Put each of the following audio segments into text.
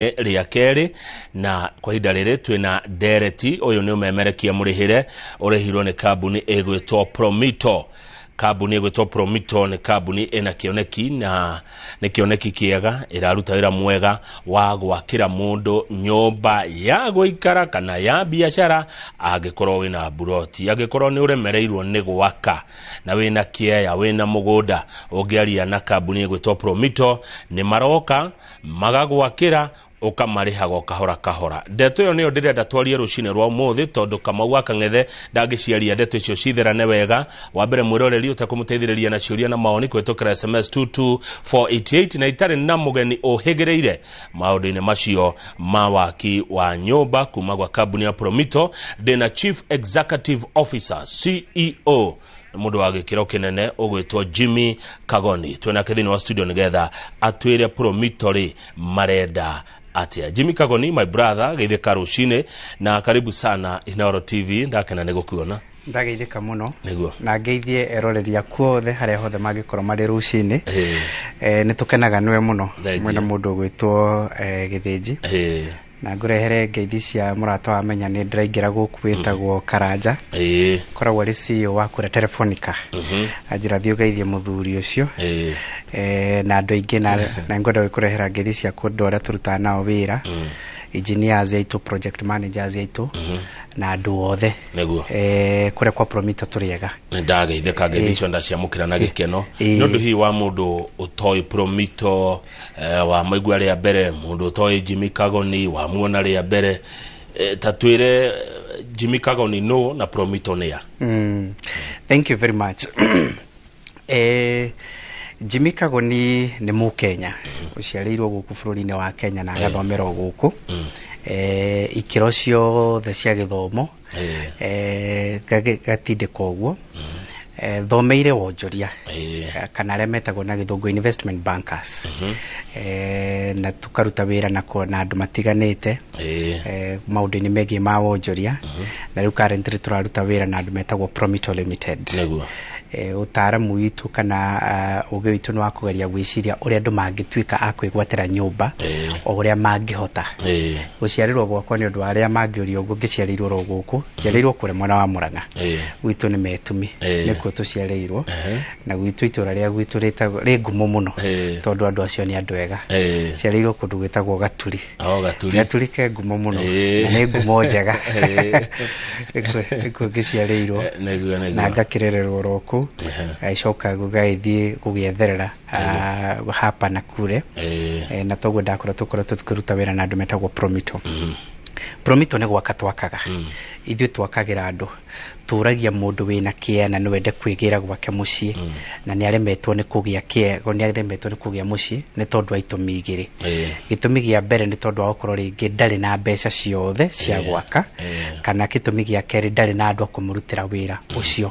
Rĩa kerĩ na kwa ihinda rĩrĩ twĩna ndereti. Ũyũ nĩ ũmemerekia mũrĩhĩre ũrĩhirwo nĩ kambuni ĩgwĩtwo Promito. Kambuni ĩgwĩtwo Promito nĩ kambuni ĩna kĩoneki na nĩ kĩoneki kĩega, ĩraruta wĩra mwega wa gwakĩra mũndũ nyũmba ya gũikara kana ya biacara. Angĩkorwo wĩna buroti, angĩkorwo nĩ ũremereirwo nĩ gwaka na wĩna kĩeya, wĩna mũgũnda, ũngĩaria na kambuni ĩgwĩtwo Promito nĩ maroka magagwakĩra, ũkamarĩhaga o kahora kahora. Ndeto ĩyo nĩyo ndĩrenda twarie rũcinĩ rwa ũmũthĩ, tondũ Kamau wa Kang'ethe ndangĩciaria ndeto icio citherane wega. Wa mbere, mwĩroreri ũtekũmũteithĩrĩria na ciũria na maoni kũhĩtũkĩra SMS 22488, na itarĩ na mũgeni ũhĩgĩrĩire maũndũ-inĩ macio ma waki wa nyũmba kuma gwa kambuni ya Promito, ndĩna Chief Executive Officer, CEO, nĩ mũndũ wa gĩkĩro kĩnene ũgwĩtwo Jimmy Kagoni. Twĩnake thĩinĩ wa studio nĩgetha atwĩre Promito rĩ marenda atĩa. Jimmy Kagoni, my brother, geithĩka rũcinĩ na karibu sana Inooro TV. Ndakena nĩ gũkuona. Ndageithĩka mũno. Na ngeithie eroreri aku othe harĩa hothe mangĩkorwo marĩ rũcinĩ. Nĩ tũkenaga nĩwe mũno. Thank you. Mwena mũndũ ũgwĩtwo Gĩthĩnji. Na ngũrehere ngeithi cia mũrata wa menya nĩ ndĩraingĩra gũkũ wĩtagwo Karanja, koragwo arĩ CEO wa kũrĩa Telefonica. Anjĩra thiĩ ũgeithie mũthuri ũcio na andũ aingĩ, na ngwenda gũkũrehera ngeithi cia andũ arĩa tũrutaga nao wĩra, engineers aitũ, project managers aitũ na andũ othe. Kũrĩa kwa Promito tũrĩ ega. Nĩ ndageithĩka, ngeithi icio ndaciamũkĩra na gĩkeno. Nĩ ũndũ hihi wa mũndũ ũtoĩ Promito, wa maigua rĩa mbere, mũndũ ũtoĩ Jimmy Kagoni wamuona rĩa mbere, ta twĩre, Jimmy Kagoni no na Promito nĩ a? Thank you very much. Jimmy Kagoni nĩ Mũkenya ũciarĩirwo gũkũ bũrũri-inĩ wa Kenya na agathomera o gũkũ ikĩro ciothe cia gĩthomo, gatindĩka ũguo. Thomeire wonjoria kana arĩa metagwo na gĩthũngũ investment bankers, na tũkaruta wĩra na andũ matiganĩte maũndũ-inĩ megiĩ ma wonjoria, na rĩu currently tũraruta wĩra na andũ metagwo Promito Limited. Ũtaaramu witũ kana ũgĩ witũ nĩ wa kũgeria gwĩciria ũrĩa andũ mangĩtuĩka a kwĩgwatĩra nyũmba o ũrĩa mangĩhota. Gũciarĩrwo gwakwa, nĩ ũndũ wa arĩa mangĩũria ũguo, ngĩciarĩirwo oro gũkũ, njiarĩirwo kũrĩa mwena wa Mũrang'a. Gwitũ nĩ Metumi. Nĩkuo tũciarĩirwo, na gwitũ itũra rĩa gwitũ rĩtagwo rĩ ngumo mũno tondũ andũ acio nĩ andũ ega. Ciarĩirwo kũndũ gwĩtagwo Gaturi. O Gaturi. Gaturi ke ngumo mũno na nĩ ngumo njega. Nĩkuo ngĩciarĩirwo na ngakĩrererwo oro kũu, gagĩcoka gũgagĩthiĩ gũgĩetherera hapa na kure. Na toguo ndakorwo tũkoretwo tũkĩruta wĩra na andũ metagwo Promito. Promito nĩ gwaka twakaga. Ithuĩ twakagĩra andũ, tũragia mũndũ wĩna kĩea na nĩwende kwĩgĩra gwake mũciĩ na nĩ aremetwo nĩ kũgĩa kĩea, nĩ aremetwo nĩ kũgĩa mũciĩ nĩ tondũ wa itũmi igĩrĩ. Gĩtũmi kĩa mbere nĩ tondũ wa gũkorwo rĩngĩ ndarĩ na mbeca ciothe cia gwaka, kana gĩtũmi gĩa kerĩ ndarĩ na andũ a kũmũrutĩra wĩra ũcio.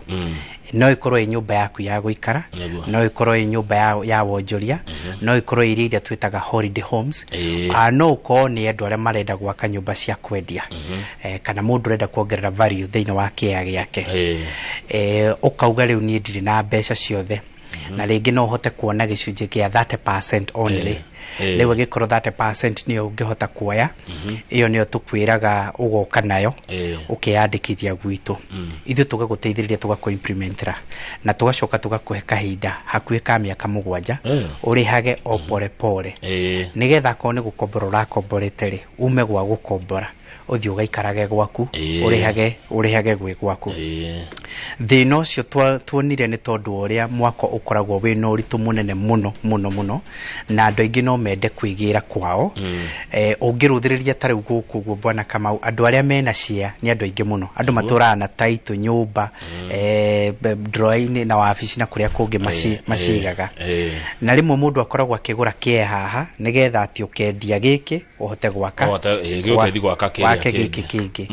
No ĩkorwo ĩ nyũmba yaku ya gũikara, no ĩkorwo ĩ nyũmba ya wonjoria, no ĩkorwo ĩ iria twĩtaga holiday homes. No ũkorwo nĩ andũ arĩa marenda gwaka nyũmba cia kwendia, kana mũndũ ũrenda kuongerera value thĩinĩ wa kĩea gĩake. Ũkauga rĩu niĩ ndirĩ na mbeca ciothe na rĩngĩ no ũhote kuona gĩcunjĩ kĩa 30% only. Rĩu ĩgĩkorwo 30% nĩyo ũngĩhota kuoya, ĩyo nĩyo tũkwĩraga ũgoka nayo ũkeyandĩkithia gwitũ, ithuĩ tũgagũteithĩrĩria, tũgakũ implementera na tũgacoka tũgakũhe kahinda hakuhĩ ka mĩaka 7 ũrĩhage o pole pole, nĩgetha akorwo nĩ gũkombora ũrakomborete rĩ, ume gwa gũkombora ũthiĩ ũgaikarage gwaku, ũrĩhage gwĩ gwaku. Thĩna ũcio tuonire nĩ tondũ wa ũrĩa mwako ũkoragwo wĩna ũritũ mũnene mũno mũno mũno, na andũ aingĩ no mende kwĩgĩra kwao. Ũngĩrũthĩrĩria ta rĩu gũkũ ũguo, bwana Kamau, andũ arĩa mena share nĩ andũ aingĩ mũno, andũ matũraga na taitũ nyũmba drawer-inĩ na wabici na kũrĩa kũngĩ macigaga. Na rĩmwe mũndũ akoragwo akĩgũra kĩe haha nĩgetha atĩ ũkendia gĩkĩ ũhote gwaka Ũhote, gĩgũteithie gwaka kĩngĩ. Wake gĩkĩ kĩngĩ.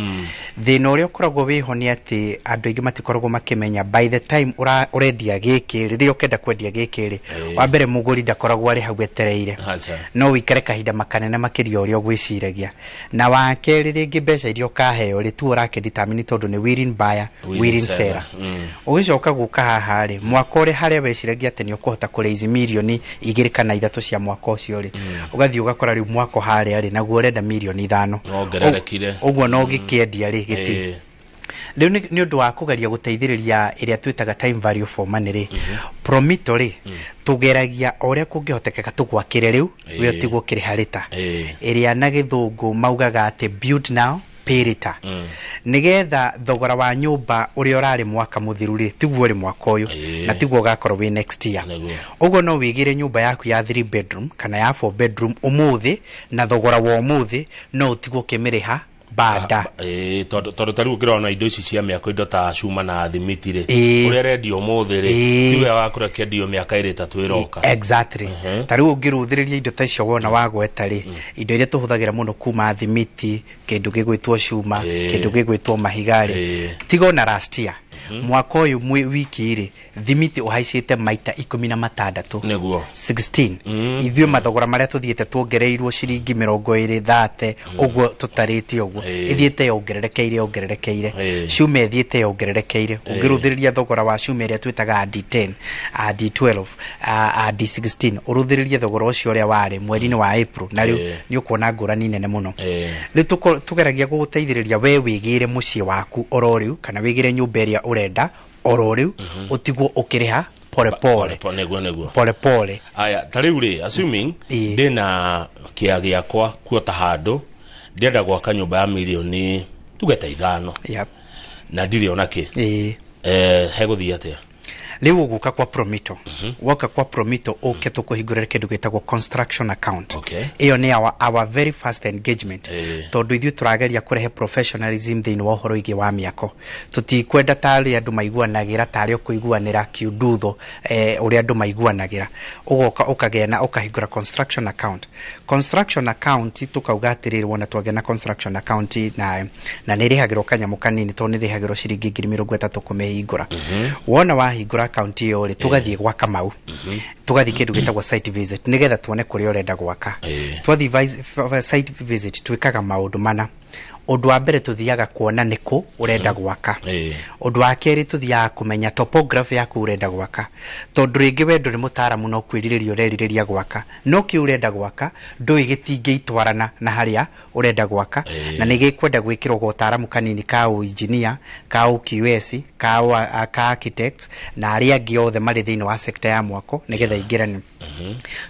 Thĩna ũrĩa ũkoragwo wĩho nĩ atĩ andũ aingĩ matikoragwo makĩmenya by the time ũrendia gĩkĩ, rĩrĩa ũkenda kwendia gĩkĩ rĩ, wa mbere mũgũri ndakoragwo arĩ hau etereire. Acha. No wĩikare kahinda makanene makĩria ũrĩa ũgwĩciragia. Na wa kerĩ, rĩngĩ mbeca iria ũkaheo rĩ, tu ũrakĩdetermine, tondũ nĩ willing buyer, willing willing seller. seller. Ũgĩcoka gũka haha rĩ, mwaka ũrĩa harĩa weciragia atĩ nĩ ũkũhota kũraise 2 mirioni kana 3 cia mwaka ũcio rĩ, ũgathiĩ ũgakora rĩu mwaka harĩa rĩ, naguo ũrenda 5 mirioni. Wongererekire. Ũguo no gĩkĩendia rĩ gĩti. Rĩu nĩ ũndũ wa kũgeria gũteithĩrĩria ĩrĩa twĩtaga time value for money rĩ, Promito rĩ, tũgeragia o ũrĩa kũngĩhotekeka tũgwakĩre rĩu, we ũtigwo ũkĩrĩha rĩta, ĩrĩa na gĩthũngũ maugaga atĩ build now, pay later, nĩgetha thogora wa nyũmba ũrĩa ũrarĩ mwaka mũthiru rĩ, tiguo ũrĩ mwaka ũyũ, na tiguo ũgakorwo wĩ next year. Ũguo no wĩgĩre nyũmba yaku ya 3 bedroom kana ya 4 bedroom ũmũthĩ na thogora wa ũmũthĩ, no ũtigwo ũkĩmĩrĩha bada. Tondũ ta rĩu ũngĩrora indo ici cia mĩako, indo ta cuma na thimiti rĩ, ũrĩa rendio ũmũthĩ rĩ, ti ũrĩa wakorwo kĩendio mĩaka 2 3 ĩroka. Exactly. Ta rĩu ũngĩrũthĩrĩria indo ta icio wona wagweta rĩ, indo iria tũhũthagĩra mũno kuma thimiti, kĩndũ gĩgwĩtwo cuma, kĩndũ gĩgwĩtwo mahiga rĩ, tiga ona last year, mwaka ũyũ wiki rĩ, thimiti ũhaicĩte maita 16. 16. Ithuĩ mathogora marĩa tũthiĩte tuongereirwo ciringi 20, 30, ũguo tũtarĩte ũguo, ĩthiĩte yongererekeire yongererekeire. Cuma ĩthiĩte yongererekeire. Ũngĩrũthĩrĩria thogora wa cuma ĩrĩa twĩtaga D10, D12, D16, ũrũthĩrĩrie thogora ũcio ũrĩa warĩ mweri-inĩ wa April na rĩu, nĩ ũkuona ngũrani nene mũno. Rĩu tũgeragia gũgũteithĩrĩria we wĩgĩre mũciĩ waku oro rĩu, kana wĩgĩre nyũmba ĩrĩa ũrenda oro rĩu, ũtigwo ũkĩrĩha pole pole. Pole, nĩguo. Pole pole. Aya, ta rĩu rĩ, assuming ndĩna kĩa gĩakwa kuota handũ ndĩrenda gwaka nyũmba ya mirioni tuge ta 5, na ndirĩ ona kĩ, hegũthiĩ atĩa? Rĩu ũgũka kwa Promito. Woka kwa Promito, ũke tũkũhingũrĩre kĩndũ gĩtagwo construction account. Ĩyo nĩ our very first engagement, tondũ ithuĩ tũrageria kũrehe professionalism thĩinĩ wa ũhoro wĩgiĩ wa mĩako. Tũtikwenda tarĩ andũ maiguanagĩra tarĩ ũkũiguanĩra kiundutho, ũrĩa andũ maiguanagĩra. Ũgoka ũkagĩa na ũkahingũra construction account. Construction account, tũkauga atĩrĩrĩ, wona twagĩa na construction account na nĩ ĩrĩhagĩrwo kanyamũ kanini, tondũ nĩ ĩrĩhagĩrwo ciringi 30,000 kũmĩhingũra. Wona wahingũra account ĩyo rĩ, tũgathiĩ gwa Kamau, tũgathiĩ kĩndũ gĩtagwo site visit, nĩgetha tuone kũrĩa ũrenda gwaka. Twathiĩ site visit, twĩkaga maũndũ mana. Ũndũ wa mbere, tũthiaga kuona nĩkũ ũrenda gwaka. Ũndũ wa kerĩ, tũthiaga kũmenya topography yaku ũrenda gwaka, tondũ rĩngĩ we ndũrĩ mũtaaramu, no kwĩrirĩria ũrerirĩria gwaka, no kĩu ũrenda gwaka ndũĩ gĩtingĩitwarana na harĩa ũrenda gwaka, na nĩ gĩkwenda gwĩkĩrwo gotaramu kanini ka ũinjinia, ka ũQS, ka architects na arĩa angĩ othe marĩ thĩinĩ wa sector ya mwako, nĩgetha ingĩrane,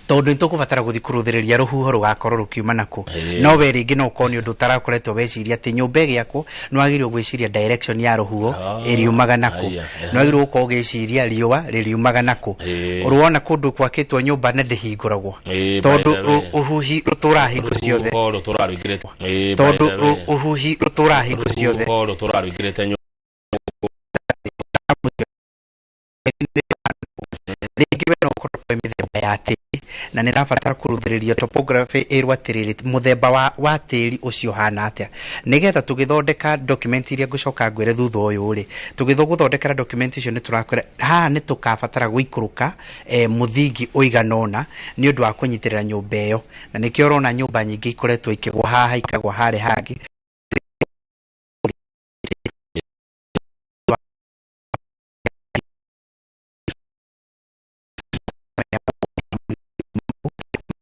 tondũ nĩ tũkũbatara gũthiĩ kũrũthĩrĩria rũhuho rũgakorwo rũkiuma nakũ. No we rĩngĩ no ũkorwo nĩ ũndũ ũtarakoretwo weciria atĩ nyũmba ĩgĩakwo nĩ wagĩrĩirwo gwĩciria direction ya rũhuho ĩriumaga nakũ, nĩ wagĩrĩirwo gũkorwo ũgĩciria riũa rĩriumaga nakũ. Ũrĩwona kũndũ gwakĩtwo nyũmba na ndĩhingũragwo, tondũ by the way. Ũhuhi rũtũraga hingo ciothe. Rũhuho rũtũraga rũingĩrĩte. By Tondũ the way. ũhuhi rũtũraga hingo ciothe. Rũhuho rũtũraga rũingĩrĩte nyũmba. Rĩngĩ we no ũkorwo kwĩ mĩthemba ya tĩri na nĩ ĩrabatara kũrũthĩrĩrio topography, ĩrwo atĩrĩrĩ, mũthemba wa tĩri ũcio ũhana atĩa, nĩgetha tũgĩthondeka document iria ngũcoka ngwĩre thutha ũyũ rĩ, tũgĩgũthondekera document icio, nĩ tũrakwĩra haha nĩ tũkabatara gũikũrũka mũthingi ũigana ũna nĩ ũndũ wa kũnyitĩrĩra nyũmba ĩyo. Na nĩkĩo ũrona nyũmba nyingĩ ikoretwo ikĩgwa haha, ikagwa harĩa hangĩ.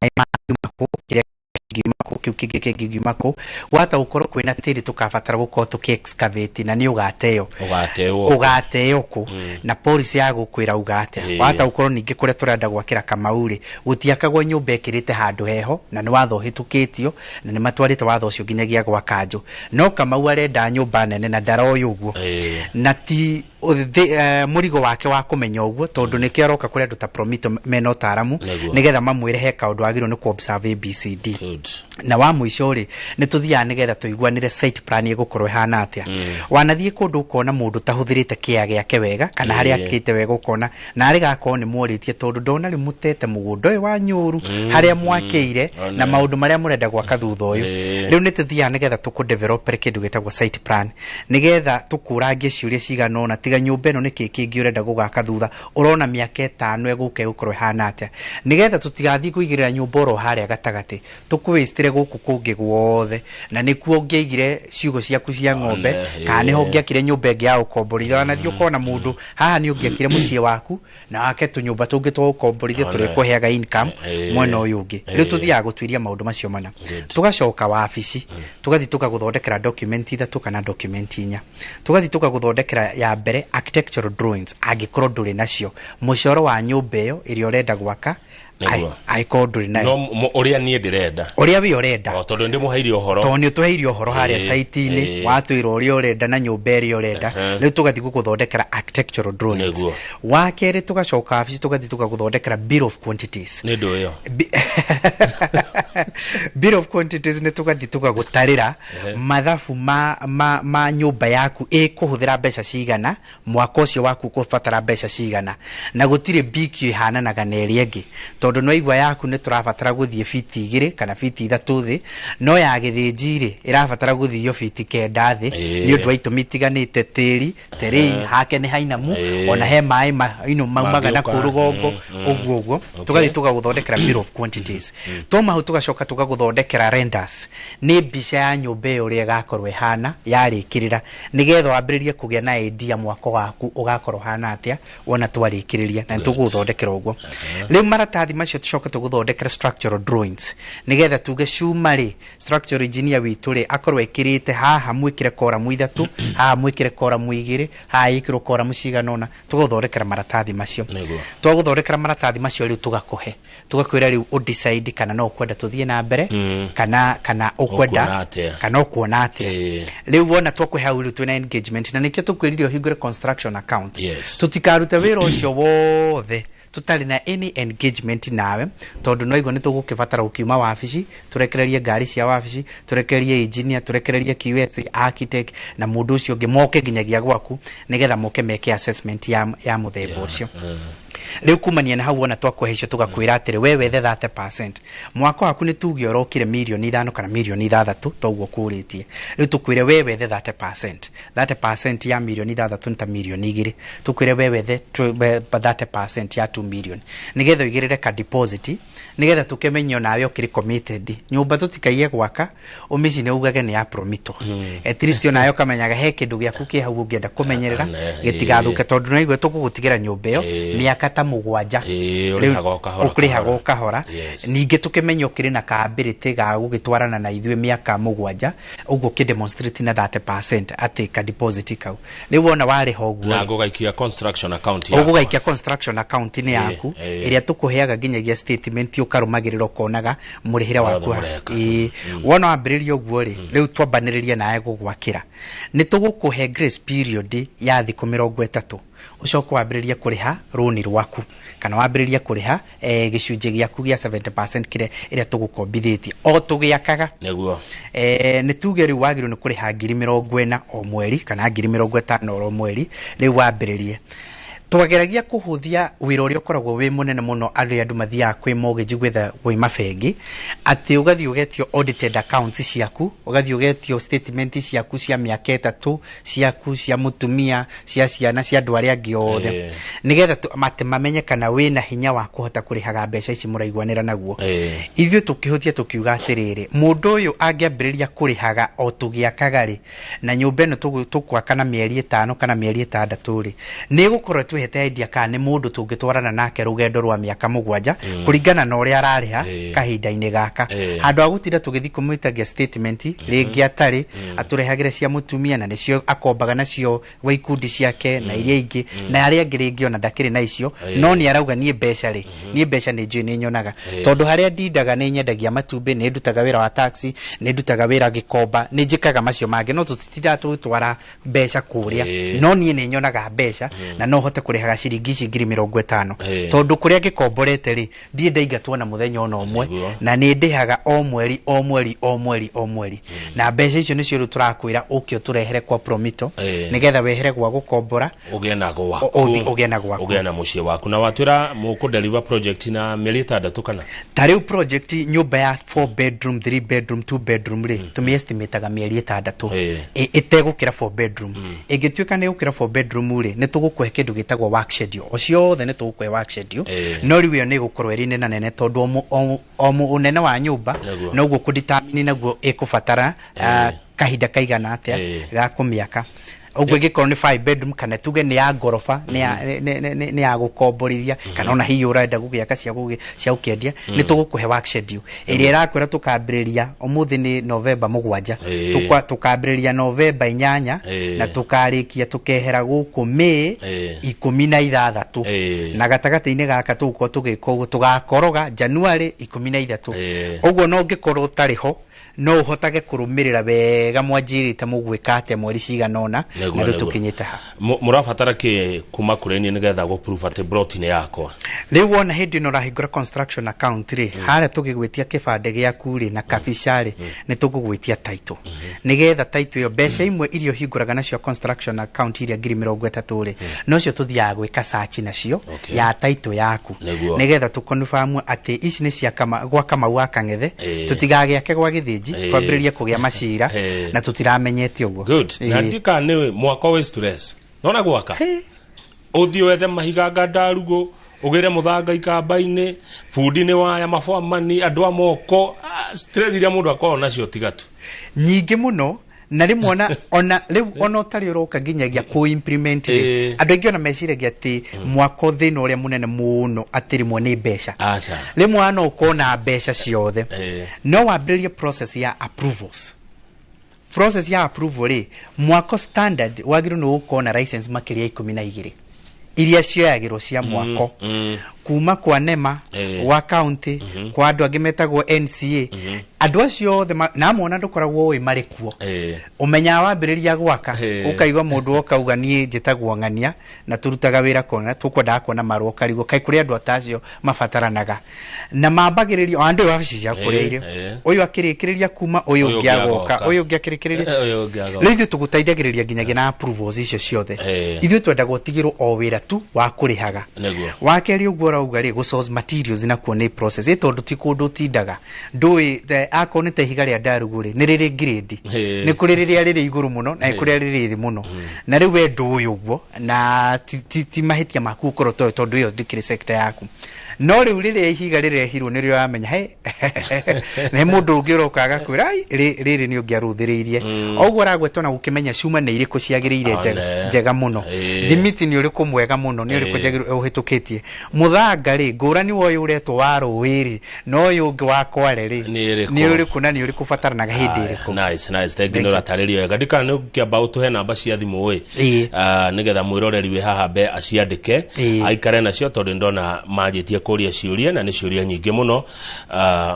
Maĩ mangiuma kũ, kĩrĩa kĩngiuma kũ, kĩu kĩngĩ kĩngiuma kũ, gwata gũkorwo kwĩna tĩri tũkabatara gũkorwo tũkĩ excavate na nĩ ũgateo. Ũgateo. Ũgateo kũ, na policy ya gũkwĩra uga atĩa. Wahota gũkorwo ningĩ kũrĩa tũrenda gwakĩra Kamau rĩ, gũtiakagwo nyũmba ĩkĩrĩte handũ heho, na nĩ watho ũhĩtũkĩtio na nĩ matwarĩte watho ũcio nginyagia gwa kanjũ, no Kamau arenda nyũmba nene na ndaroĩ ũguo, na ti mũrigo wake wa kũmenya ũguo, tondũ nĩkĩo aroka kũrĩ andũ ta Promito mena ũtaaramu, nĩgetha mamwĩre he kaũndũ agĩrĩirwo nĩ kũ observe ABCD. Good. Na wa Wa mũico rĩ, nĩ tũthiaga nĩgetha tũiguanĩre site plan ĩgũkorwo ĩhana atĩa. Wanathiĩ kũndũ ũkona mũndũ tahũthĩrĩte kĩa gĩake wega, kana harĩa akĩte wega, ũkona na arĩ gakorwo nĩ mworĩtie, tondũ ndona rĩu mũtete mũgũnda ũyũ wa Nyũru harĩa mwakĩire na maũndũ marĩa mũrenda gwaka thutha ũyũ. Rĩu nĩ tũthiaga nĩgetha tũkũdevelopere kĩndũ gĩtagwo site plan, nĩgetha tũkũrangie ciũria cigana ũna, tiga nyũmba ĩno nĩkĩ kĩngĩ ũrenda gũgaka thutha, ũrona mĩaka 5 ĩgũka ĩgũkorwo ĩhana atĩa, nĩgetha tũtigathiĩ kũigĩrĩra nyũmba oro harĩa gatagatĩ, tũkũwĩstire gũkũ kũngĩ guothe, na nĩkuo ũngĩaigire ciugo ciaku cia ng'ombe, kana nĩho ũngĩakire nyũmba ĩngĩ ya gũkomborithia. Wanathiĩ ũkona mũndũ haha nĩ ũngĩakire mũciĩ waku na wake tũnyũmba tũngĩ twa gũkomborithia tũrĩa kũheaga income mwena ũyũ ũngĩ. Rĩu tũthiaga gũtuĩria maũndũ macio mana. Tũgacoka wabici, tũgathiĩ tũkagũthondekera document 3 kana document 4. Tũgathiĩ tũkagũthondekera ya mbere architectural drawings, angĩkorwo ndũrĩ nacio, mũcoro wa nyũmba ĩyo ĩrĩa ũrenda gwaka, angĩkorwo ndũrĩ nayo. No ũrĩa niĩ ndĩrenda, ũrĩa we ũrenda, tondũ ndĩmũheire ũhoro, tondũ nĩ ũtũheire ũhoro harĩa site-inĩ, watwĩra ũrĩa ũrenda na nyũmba ĩrĩa ũrenda. Rĩu tũgathiĩ gũgũthondekera architectural drawings. Wa kerĩ, tũgacoka wabici, tũgathiĩ tũgagũthondekera bill of quantities. Nĩ ndũ ĩyo? Bill of quantities nĩ tũgathiĩ tũgagũtarĩra mathabu ma nyũmba yaku ĩkũhũthĩra mbeca cigana, mwaka ũcio waku ũkũbatara mbeca cigana, na gũtirĩ BQ ĩhananaga na ĩrĩa ĩngĩ, tondũ no igua yaku nĩ tũrabatara gũthiĩ fiti 2 kana fiti 3 thĩ, no ya Gĩthĩnji rĩ, ĩrabatara gũthio fiti 9 thĩ, nĩ ũndũ wa itũmi itiganĩte, tĩri, terrain hake nĩ hainamu, ona he maĩ maumaga na kũu rũgongo, ũguo ũguo. Tũgathiĩ tũgagũthondekera bill of quantities. Twauma hau, tũgacoka tũgagũthondekera renders, nĩ mbica ya nyũmba ĩyo ũrĩa ĩgakorwo ĩhana yarĩkĩrĩra, nĩgetha wambĩrĩrie kũgĩa na idea mwako waku ũgakorwo ũhana atĩa wona twarĩkĩrĩria, na nĩtũgũgũthondekera ũguo. Rĩu maratathi macio tũcoke tũgũthondekera structural drawings, nĩgetha tuge cuma rĩ, structural engineer witũ rĩ, akorwo ĩkĩrĩte haha mwĩkĩre koramu 3, haha mwĩkĩre koramu 2, haha ĩkĩrwo koramu cigana ũna. Tũgũthondekera maratathi macio. Twagũthondekera maratathi macio, rĩu tũgakũhe, tũgakwĩra rĩu ũdecide kana no ũkwenda tũthiĩ na mbere, kana ũkwenda, kana ũkuona atĩa. Rĩu wona twakũhe hau, rĩu twĩna engagement, na nĩkĩo tũkwĩrire ũhingũre construction account. Tũtikarute wĩra ũcio wothe tũtarĩ na any engagement nawe, tondũ no igua nĩ tũgũkĩbatara gũkiuma wabici, tũrekererie ngari cia wabici, tũrekererie engineer, tũrekererie QS, architect na mũndũ ũcio ũngĩ, moke nginyagia gwaku nĩgetha moke meke assessment ya mũthemba ũcio. Rĩu kumania na hau, wona twakũhe icio, tũgakwĩra atĩrĩ, we wethe 30%. Mwaka waku nĩ tuge ũrokire mirioni 5 kana mirioni 6, toguo kũrĩtie, rĩu tũkwĩre we wethe 30%. 30% ya mirioni 6 nĩ ta mirioni 2. Tũkwĩre we wethe 30% ya 2 million, nĩgetha ũigĩrĩre ka deposit, nĩgetha tũkĩmenye onawe ũkĩrĩ committed. Nyũmba tũtikaiye gwaka ũmĩcine ugage nĩ ya Promito. At least onawe ũkamenyaga he kĩndũ gĩaku kĩ hau ũngĩenda kũmenyerera gĩtigathũke, tondũ no igue tũgũgũtigĩra nyũmba ĩyo mĩaka ta 7, ũkũrĩhaga o kahora. Ningĩ tũkĩmenye ũkĩrĩ na kaability ga gũgĩtwarana na ithuĩ mĩaka 7 ũguo, ũkĩ-demonstrate na 30% atĩ ka deposit kau. Rĩu wona warĩha ũguo, na ngũgaikia construction account. Ũgũgaikia construction account nĩ yaku ĩrĩa tũkũheaga nginyagia statement, ũkarũmagĩrĩra, ũkonaga mũrĩhĩre waku. Wona wambĩrĩria ũguo rĩ, rĩu twambanĩrĩrie nawe gũgwakĩra, nĩ tũgũkũhe grace period ya thikũ 30, ũcoke wambĩrĩrie kũrĩha rũni rwaku, kana wambĩrĩrie kũrĩha gĩcunjĩ gĩaku gĩa 70% kĩrĩa ĩrĩa tũgũkombithĩtie o tũgĩakaga. Nĩ tuge rĩu wagĩrĩirwo nĩ kũrĩha 40,000 o mweri kana 50,000 o mweri. Rĩu wambĩrĩrie, twageragia kũhũthia wĩra ũrĩa ũkoragwo wĩ mũnene mũno arĩa andũ mathiaga kwĩ mortgage gwetha gwĩ mabengi, atĩ ũgathiĩ ũgetio audited accounts ciaku, ũgathiĩ ũgetio statement ciaku cia mĩaka 3, ciaku, cia mũtumia, cia ciana, cia andũ arĩa angĩ othe, nĩgetha atĩ mamenye kana wĩna hinya wa kũhota kũrĩhaga mbeca ici mũraiguanĩra naguo. Ithuĩ tũkĩhũthia, tũkiuga atĩrĩrĩ, mũndũ ũyũ angĩambĩrĩria kũrĩhaga o tũgĩakaga rĩ, na nyũmba ĩno tũgwaka na mĩeri 5 kana mĩeri 6 rĩ, nĩ ĩgũkorwo ĩtũhete idea kana nĩ mũndũ tũngĩtwarana nake rũgendo rwa mĩaka 7 kũringana na ũrĩa ararĩha kahinda-inĩ gaka, handũ ha gũtinda tũgĩthiĩ kũmwĩtagia statement rĩngĩ atarĩ atũrehagĩre cia mũtumia, na nĩcio akombaga nacio gwa ikundi ciake na iria ingĩ, na arĩa angĩ rĩngĩ ona ndakĩrĩ na icio, no nĩ arauga niĩ mbeca rĩ, niĩ mbeca nĩ njũĩ nĩ nyonaga, tondũ harĩa ndindaga nĩ nyendagia matumbĩ, nĩ ndutaga wĩra wa taxi, nĩ ndutaga wĩra gĩkomba, nĩ njĩkaga macio mangĩ, no tũtitindaga tũgĩtwara mbeca kũrĩa, no niĩ nĩ nyonaga mbeca na no hote kũrĩhaga ciringi ici 50,000. Ĩĩ. Tondũ kũrĩa ngĩkomborete rĩ, ndirĩ ndaingatwo na mũthenya ona ũmwe. Nĩguo. Na nĩ ndĩhaga o mweri o mweri o mweri o mweri, na mbeca icio nĩcio rĩu tũrakwĩra ũke ũtũrehere kwa Promito, Ĩĩ. nĩgetha wehere gwa gũkombora, ũgĩe na gwaku. Ũgĩe na gwaku. Ũgĩe na mũciĩ waku. Na watwĩra mũkũ deliver project na mĩeri 6 kana? Ta rĩu project nyũmba ya 4 bedroom, 3 bedroom, 2 bedroom rĩ, tũmĩ-estimateaga mĩeri 6 Ĩĩ. Ĩtegũkĩra 4 bedroom. Ĩngĩtuĩka nĩ gũkĩra 4 bedroom rĩ, nĩ tũgũkũhe kĩndũ gĩtagwo work schedule. O ciothe nĩ tũgũkũhe work schedule. Ĩĩ. No rĩu ĩyo nĩ ĩgũkorwo ĩrĩ nene nene, tondũ o ũnene wa nyũmba Nĩguo. noguo kũdetermine naguo ĩkũbatara kahinda kaigana atĩa Ĩĩ. ga kũmĩaka. Ũguo ĩngĩkorwo nĩ 5 bedroom, kana tuge nĩ ya ngoroba, nĩ ya gũkomborithia, kana ona hihi ũrenda gũgĩaka cia gũkĩendia, nĩ tũgũkũhe work schedule ĩrĩa ĩrakwĩra tũkambĩrĩria ũmũthĩ nĩ November 7, Ĩĩ. Tũkambĩrĩria November 8, Ĩĩ. na tũkarĩkia tũkehera gũkũ May Ĩĩ. 16. Ĩĩ. Na gatagatĩ-inĩ gaka tũgũkorwo tũgĩka ũguo, tũgakoroga January 13. Ĩĩ. Ũguo no ũngĩkorwo ũtarĩ ho, no ũhotage kũrũmĩrĩra wega mwanjĩrĩte mũgwĩka atĩa mweri cigana ũna. Nĩguo, Na rĩu nĩguo. tũkinyĩte ha. Mũrabatara kĩ kuma kũrĩ niĩ nĩgetha gũ prove atĩ plot nĩ yakwa? Rĩu wona hĩndĩ ĩno ũrahingũra construction account rĩ, harĩa tũgĩgwĩtia kĩbandĩ gĩaku rĩ na kabica rĩ, nĩ tũgũgwĩtia title, nĩgetha title ĩyo, mbeca imwe iria ũhingũraga nacio construction account, iria 30,000 rĩ, nocio tũthiaga gwĩka search nacio ya title yaku, Nĩguo. nĩgetha tũconfirm atĩ ici nĩ cia gwa Kamau wa Kang'ethe, Ĩĩ. tũtigagĩake gwa Gĩthĩnji, Ĩĩ. twambĩrĩrie kũgĩa macira Ĩĩ. na tũtiramenyete ũguo. Good. Na Ĩĩ. ndika nĩ mwako wĩ stress nona gwaka, ũthiĩ wethe mahiga ngandarugo, ũgĩre mũthanga ikamba-inĩ, bundi nĩ waya mabwamani, andũ a moko, stress iria mũndũ akoragwo nacio tiga tu. Nyingĩ mũno, na rĩmwe ona rĩu ona ũtarĩ ũroka nginyagia kũ implement rĩ, Ĩĩ. andũ aingĩ ona meciragia atĩ mwako thĩna ũrĩa mũnene mũno atĩ rĩmwe nĩ mbeca. Aca. Rĩmwe no ũkorwo na mbeca ciothe, Ĩĩ. no wambĩrĩrie process ya approvals. Process ya approval rĩ, mwako standard wagĩrĩirwo nĩ gũkorwo na license makĩria 12 iria cioyagĩrwo cia mwako, kuma kwa NEMA, Ĩĩ. gwa county, kwa andũ angĩ metagwo NCA. Andũ acio othe na amwe ona ndũkoragwo ũĩ marĩ kuo. Ĩĩ. Ũmenyaga wambĩrĩria gwaka, Ĩĩ. ũkaigua mũndũ okauga, "Niĩ njĩtagwo ng'ania na tũrutaga wĩra kona, tũkwendaga kuona marũa." Ũkarigwo kaĩ kũrĩ andũ atacio mabataranaga na mambagĩrĩria o andũ wabici cia kũrĩa Ĩĩ, irio. ĩĩ. Ũyũ akĩrĩkĩrĩria kuma ũyũ Ũyũ ũngĩ ũngĩ agoka, agoka. ũyũ ũngĩ akĩrĩkĩrĩria. Ũyũ ũngĩ agoka. Rĩu ithuĩ tũgũteithagĩrĩria nginyagia na approvals icio ciothe. Ĩĩ. Ithuĩ twendaga ũtigĩrwo o wĩra tu wa kũrĩhaga. Nĩguo. Wa kerĩ, ũguo ũrauga rĩ, gũ source materials nakuo nĩ process, ĩ tondũ ti kũndũ ũtindaga ndũĩ akorwo nĩ ta ihiga rĩa ndarugu rĩ, nĩ rĩrĩ grade. Ĩĩ. Nĩ kũrĩ rĩrĩa rĩrĩ igũrũ mũno na nĩ kũrĩa rĩrĩ thĩ mũno, na rĩu we ndũĩ ũguo, na ti mahĩtia maku gũkorwo toĩ, tondũ ĩyo ndĩkĩrĩ sector yaku. No rĩu rĩrĩa ihiga rĩrehirwo nĩrĩo wamenya he nĩ mũndũ ũngĩ ũroka agakwĩra, "Ai, rĩrĩ nĩ ũngĩarũthĩrĩirie ũguo." Ũragwetwo na gũkĩmenya cuma nĩ irĩkũ ciagĩrĩire njega, One. njega mũno, Ĩĩ. thimiti nĩ ũrĩkũ mwega mũno, nĩ ũrĩkũ Ĩĩ. njagĩrĩirwo ũhĩtũkĩtie, mũthanga rĩ, ngũrani wa ũyũ ũretwo wa rũĩ rĩ na ũyũ ũngĩ wa kware rĩ, Nĩ ĩrĩkũ? nĩ ũrĩkũ na nĩ ũrĩkũ ũbataranaga hĩndĩ ĩrĩkũ. Nice, nice. Thank you, nĩ ũratarĩria wega. Ndikana nĩ ũkĩamba ũtũhe namba cia thimũ ĩ, Ĩĩ. Nĩgetha mwĩroreri wĩ haha mbe aciandĩke, Ĩĩ. aikare nacio, tondũ ndona manjĩtie kũria ciũria na nĩ ciũria nyingĩ mũno.